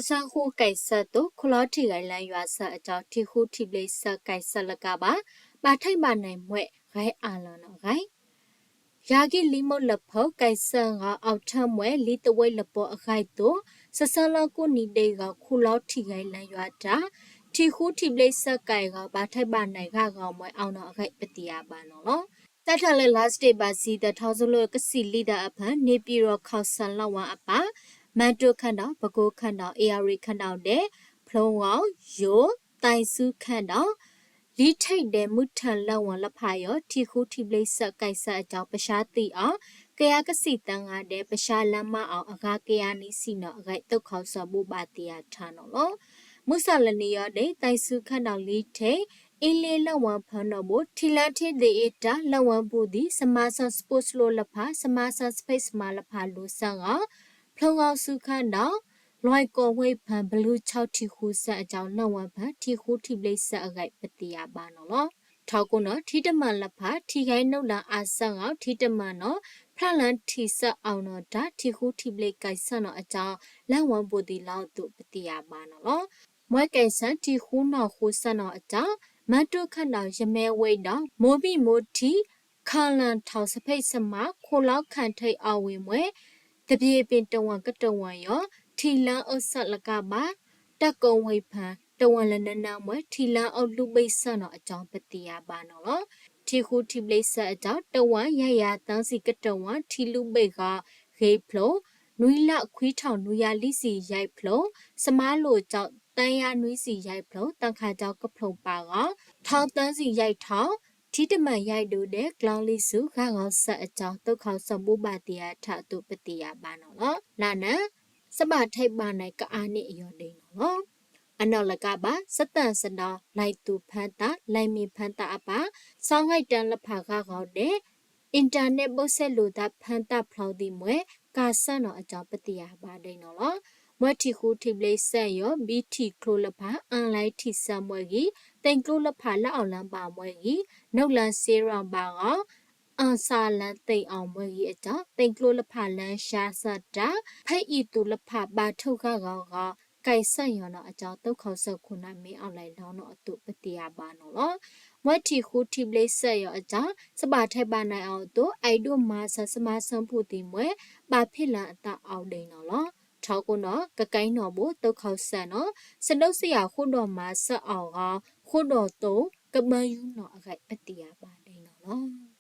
စၢဃိကဲးစၢၢ်သိး ခိၣ်လီၤထံၣ်ဂဲၤလၢယွၤစၢၤအကၠီ ထံဃူထံၣ်ဘျ့စၢၣ်ကဲးစၢၢ်လၢကါဘၣ် ဘၣ်ထဲးဘၣ်နၤမွဲၣ်ဂဲၤအါလီၤနီၣ်ဂဲၤ ယၤကံၢ်လံမိၢ်လၢဖီ ကဲးစၢၢ်ဂီၤ အီးထၢမွဲၣ် လံတဝဲလပီအဂၤအသိး စၢၤဆၢလီၤကိးနံၤဒဲးဂီၤ ခိၣ်လီၤထံၣ်ဂဲၤလၢယွၤတၢ် ထံဃူထံၣ်ဘျ့စၢၣ်ကဲးဂီၤ ဘၣ်ထဲးဘၣ်နၤဂၤဂီၤမွဲၣ်အါနီၣ်အဂဲၤ ပသ့ၣ်ညါဘၣ်နီၣ်လီၤ. တၢ်ထီၣ်လၢ last day ဘၣ်စံၣ် သၢထီၣ်စိလၢကစံၣ်လံတၢ်အဖၢ န့ၣ်ပံၤရီခီၣ်စၢၣ်လီၢ်ဝဲအပၢ် မၤတိၢ်ခၢၣ်ဒီး ပကိခၢၣ်ဒီး အ့ၣ်ယၣ်ရံၣ်ခၢၣ်ဒီးဒဲး ဖျိဂီၤ ယိၤ သဲစူခၢၣ်ဒီး လံထဲဒဲးမုၢ်ထၢၣ်လၢဝဲလၢဖးယီၤ ထံဃူထံၣ်ဘျ့စၢၣ်ကဲးစၢၣ်အကၠီ ပဆါသံအီၤ ကယၤကစံၣ်သၢဂၤဒဲး ပဆါလၢမၤအီၤအဂၤကယၤနွံဆံနီၣ်အဂဲၤ သုးခီၣ်စၢၣ်ဘိးဘၣ်သ့ၣ်ညါထါနီၣ်လီၤ. မုၢ်ဆ့ၣ်လၢနံၤယီၤဒဲး သဲစူခၢၣ်ဒီးလံထဲ အ့လ့လၢဝဲဖၢနီၣ်ဘိ ထံလၢထံသ့ၣ်အ့တၢ်လၢဝဲဘူးသံ စမါစၢၣ် စပိၢ်စလိလၢဖး စမါစၢၣ် စဖ့ၣ်စမါလၢဖးလိၤစၢ်ဂီၤ ဖျိဂီၤစူခၢၣ်ဒီး လွဲၢ်ကီၢ်ဝ့ၢ်ဖၢ ဘလူးဆီထံဃူစၢၣ်အကၠီ လၢဝဲဖၢ ထံဃူထံၣ်ဘျ့စၢၣ်အဂဲၤ ပသ့ၣ်ညါဘၣ်နီၣ်လီၤ. ထီခိၣ်နီၣ် ထံတမၢၣ်လၢဖး ထံဂဲၤနုာ်လၢအါစၢ်ဂီၤ ထံတမၢၣ်နီၣ် ဖျါလၢထံၣ်စၢၣ်အီၤနီၣ်တၢ် ထံဃူထံၣ်ဘျ့ကဲးစၢၣ်နီၣ်အကၠီ လၢဝဲဘူးသံလီၤအသိး ပသ့ၣ်ညါဘၣ်နီၣ်လီၤ. မွဲကဲးစၢၣ် ထံဃူနီၣ်ဃူစၢၣ်နီၣ်အကၠီ မၤတိၢ်ခၢၣ်ဒီး ယမဲဝ့ဒီး မိၢ်ဘံၣ်မိၢ်ထံး ခၢၣ်လၢၣ်ထီၣ် စဖ့ၣ်စမါ ခိၣ်လီၤခၣ်ထံးအီၣ်ဝံၤမွဲၣ် သဘျ့ပ့ၤတဝၢၣ်ကတဝၢၣ်ယီၤ ထံလၢအအိၣ်စၢၣ်လၢကါဘၣ် တၢ်ကိးဝံၤဖၢ တဝၢၣ်လၢနနၢမွဲၣ် ထံလၢအအိၣ်လူၢ်ဘ့ၣ်စၢၣ်နီၣ်အကၠီ ပသ့ၣ်ညါဘၣ်နီၣ်လီၤ. ထံဃူထံၣ်ဘျ့စၢၣ်အကၠီ တဝၢၣ်ယဲၢ်ယၤသၢဆံကတဝၢၣ် ထံလူၢ်ဘ့ၣ်ဂီၤ ဂ့ၤဖျိ နွံလၢခွံထီၣ်နွံယၤလွံၢ်ဆံယဲၢ်ဖျိ စမါလိာ်ကၠီ သၢယၤနွံဆံယဲၢ်ဖျိ တၢ်ခးကၠီကဖျိပာ်ဂီၤ ထီသၢဆံယဲၢ်ထီၣ် ထံတမၢၣ်ယဲၢ်ဒိၣ်ဒဲး ကျီလံဆူ ဂၤဂီၤစၢၣ်အကၠီ သုးခီၣ်စၢၣ်ဘိးဘၣ်သ့ၣ်ညါထါအသိး ပသ့ၣ်ညါဘၣ်နီၣ်လီၤ. လၢနၤ စဘၣ်ထဲးဘၣ်နၤကအါန့ၢ်အယီၤဒဲးနီၣ်လီၤ. အနီၢ်လၢကါဘၣ် စတၢၣ်စဒီး လဲၤသူၣ်ဖၢသး လဲၤမံၤဖၢသးအပၢ် စီၤဂဲၤတၢၣ်လၢဖးဂၤဂီၤဒဲး internet ဘိၣ်စဲလိာ်သးဖၢသးဖျီသံမွဲၣ် ကးစၢၣ်နီၣ်အကၠီ ပသ့ၣ်ညါဘၣ်ဒဲးနီၣ်လီၤ. မွဲထံဃူထံၣ်ဘျ့စၢၣ်ယီၤ ဘံထံၣ်ကျိလၢဖး online ထံၣ်စၢၣ်မွဲၣ်ဂံၢ် သ့ၣ်ကျိလၢဖးလၢအီၣ်လၢဘၣ်မွဲၣ်ဂံၢ် နုာ်လၢစ့ရီၣ်ဘၣ်ဂီၤ အီၣ်စၣ်လၢသ့ၣ်အီၣ်မွဲၣ်ဂံၢ်အကၠီ သ့ၣ်ကျိလၢဖးလၢဆါစၢၣ်တၢ် ဖဲအံၤသူၣ်လၢဖးဘၣ်ထိၣ်ဂၤဂီၤဂီၤ ကဲးစၢၣ်ယီၤနီၣ်အကၠီ သုးခီၣ်စၢၣ်ခိၣ်နၢ်မ့ၢ်အီၣ်လဲၤလီၤနီၣ်အသိး ပသ့ၣ်ညါဘၣ်နီၣ်လီၤ. မွဲထံဃူထံၣ်ဘျ့စၢၣ်ယီၤအကၠီ စဘၣ်ထဲးဘၣ်နၤအီၤအသိး အဲၣ်ဒိးမၤစၢၤစမါစၢၤဖှိၣ်သံမွဲၣ် ဘၣ်ဖ့ၣ်လၢအသးအီၤဒဲးနီၣ်လီၤ. ထီခိၣ်နီၣ် ကကဲနီၣ်ဘိ သုးခီၣ်စၢၣ်နီၣ် စဒိးစယၣ်ဃိၣ်ဒီးမၤစၢၤအီၤဂီၤ ဃိၣ်ဒီးသိ ကမၢယူၢ်နီၣ်အဂဲၤ ပသ့ၣ်ညါဘၣ်ဒဲးနီၣ်လီၤ.